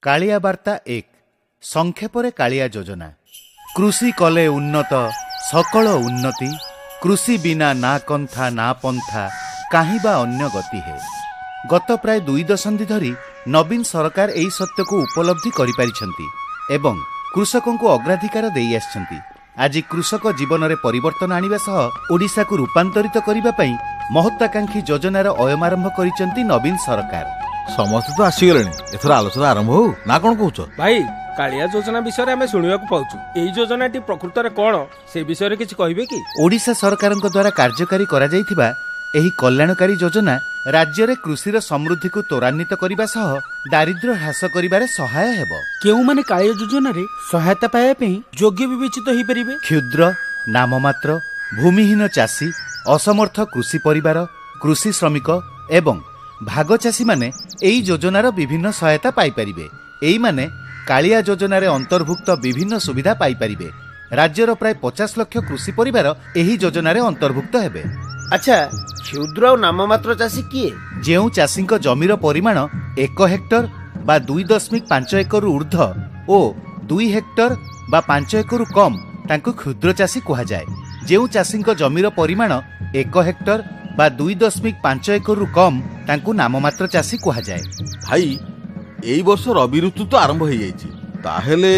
କାଳିଆ ବାର୍ତ୍ତା 1, ସଂକ୍ଷେପରେ କାଳିଆ ଯୋଜନା। କୃଷି କଲେ ଉନ୍ନତ ସକଳ ଉନ୍ନତି, କୃଷି ବିନା ନା କନ୍ଥା ନା ପନ୍ଥା, କାହିଁ ବା ଅନ୍ୟ ଗତି ହେ। ଗତ ପ୍ରାୟ 2 ଦଶନ୍ଧି ଧରି ନବୀନ ସରକାର ଏହି ସତ୍ୟକୁ ଉପଲବ୍ଧି କରିପାରିଛନ୍ତି ଏବଂ କୃଷକଙ୍କୁ ଅଗ୍ରାଧିକାର ଦେଇ ଆସିଛନ୍ତି। ଆଜି କୃଷକ ଜୀବନରେ ପରିବର୍ତ୍ତନ ଆଣିବା ସହ ଓଡ଼ିଶାକୁ ରୂପାନ୍ତରିତ କରିବା ପାଇଁ ମହତ୍ୱାକାଂକ୍ଷୀ ଯୋଜନାର ଅୟମାରମ୍ଭ କରିଛନ୍ତି ନବୀନ ସରକାର। ସମସ୍ତେ ତ ଆସିଗଲେଣି, ଏଥର ଆଲୋଚନା ଆରମ୍ଭ ହଉ ନା କଣ କହୁଛ? ଭାଇ, କାଳିଆ ଯୋଜନା ବିଷୟରେ ଆମେ ଶୁଣିବାକୁ ପାଉଛୁ। ଏଇ ଯୋଜନାଟି ପ୍ରକୃତରେ କଣ, ସେ ବିଷୟରେ କିଛି କହିବେ କି? ଓଡ଼ିଶା ସରକାରଙ୍କ ଦ୍ୱାରା କାର୍ଯ୍ୟକାରୀ କରାଯାଇଥିବା ଏହି କଲ୍ୟାଣକାରୀ ଯୋଜନା ରାଜ୍ୟରେ କୃଷିର ସମୃଦ୍ଧିକୁ ତ୍ୱରାନ୍ୱିତ କରିବା ସହ ଦାରିଦ୍ର୍ୟ ହ୍ରାସ କରିବାରେ ସହାୟ ହେବ। କେଉଁମାନେ କାଳିଆ ଯୋଜନାରେ ସହାୟତା ପାଇବା ପାଇଁ ଯୋଗ୍ୟ ବିବେଚିତ ହୋଇପାରିବେ? କ୍ଷୁଦ୍ର, ନାମମାତ୍ର, ଭୂମିହୀନ ଚାଷୀ, ଅସମର୍ଥ କୃଷି ପରିବାର, କୃଷି ଶ୍ରମିକ ଏବଂ ଭାଗ ଚାଷୀମାନେ ଏହି ଯୋଜନାର ବିଭିନ୍ନ ସହାୟତା ପାଇପାରିବେ। ଏଇମାନେ କାଳିଆ ଯୋଜନାରେ ଅନ୍ତର୍ଭୁକ୍ତ ବିଭିନ୍ନ ସୁବିଧା ପାଇପାରିବେ। ରାଜ୍ୟର ପ୍ରାୟ 50 ଲକ୍ଷ କୃଷି ପରିବାର ଏହି ଯୋଜନାରେ ଅନ୍ତର୍ଭୁକ୍ତ ହେବେ। ଆଚ୍ଛା, କ୍ଷୁଦ୍ର ଆଉ ନାମମାତ୍ର ଚାଷୀ କିଏ? ଯେଉଁ ଚାଷୀଙ୍କ ଜମିର ପରିମାଣ 1 ହେକ୍ଟର ବା 2.5 ଏକରରୁ ଉର୍ଦ୍ଧ୍ୱ ଓ 2 ହେକ୍ଟର ବା 5 ଏକରରୁ କମ୍, ତାଙ୍କୁ କ୍ଷୁଦ୍ର ଚାଷୀ କୁହାଯାଏ। ଯେଉଁ ଚାଷୀଙ୍କ ଜମିର ପରିମାଣ 1 ହେକ୍ଟର ବା 2.5 ଏକରରୁ କମ୍, ତାଙ୍କୁ ନାମମାତ୍ର ଚାଷୀ କୁହାଯାଏ। ଭାଇ, ଏଇ ବର୍ଷ ରବି ଋତୁ ତ ଆରମ୍ଭ ହେଇଯାଇଛି। ତାହେଲେ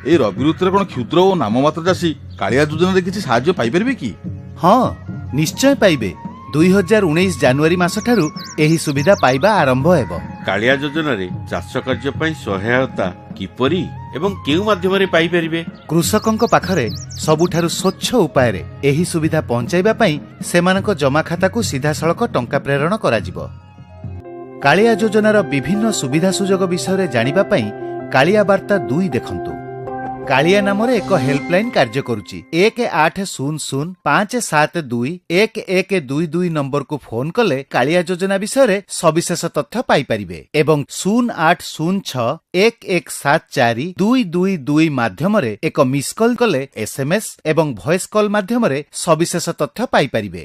ଏଇ ରବି ଋତୁରେ କଣ କ୍ଷୁଦ୍ର ଓ ନାମମାତ୍ର ଚାଷୀ କାଳିଆ ଯୋଜନାରେ କିଛି ସାହାଯ୍ୟ ପାଇପାରିବେ କି? ହଁ, ନିଶ୍ଚୟ ପାଇବେ। 2019 ଜାନୁଆରୀ ମାସଠାରୁ ଏହି ସୁବିଧା ପାଇବା ଆରମ୍ଭ ହେବ। କାଳିଆ ଯୋଜନାରେ ଚାଷ କାର୍ଯ୍ୟ ପାଇଁ ସହାୟତା କିପରି ଏବଂ କେଉଁ ମାଧ୍ୟମରେ ପାଇପାରିବେ? କୃଷକଙ୍କ ପାଖରେ ସବୁଠାରୁ ସ୍ୱଚ୍ଛ ଉପାୟରେ ଏହି ସୁବିଧା ପହଞ୍ଚାଇବା ପାଇଁ ସେମାନଙ୍କ ଜମାଖାତାକୁ ସିଧାସଳଖ ଟଙ୍କା ପ୍ରେରଣ କରାଯିବ। କାଳିଆ ଯୋଜନାର ବିଭିନ୍ନ ସୁବିଧା ସୁଯୋଗ ବିଷୟରେ ଜାଣିବା ପାଇଁ କାଳିଆ ବାର୍ତ୍ତା 2 ଦେଖନ୍ତୁ। କାଳିଆ ନାମରେ ଏକ ହେଲ୍ପଲାଇନ୍ କାର୍ଯ୍ୟ କରୁଛି। 18005721122 ନମ୍ବରକୁ ଫୋନ୍ କଲେ କାଳିଆ ଯୋଜନା ବିଷୟରେ ସବିଶେଷ ତଥ୍ୟ ପାଇପାରିବେ ଏବଂ 08061174222 ମାଧ୍ୟମରେ ଏକ ମିସ୍ କଲ୍ କଲେ ଏସ୍ଏମ୍ଏସ୍ ଏବଂ ଭଏସ୍ କଲ୍ ମାଧ୍ୟମରେ ସବିଶେଷ ତଥ୍ୟ ପାଇପାରିବେ।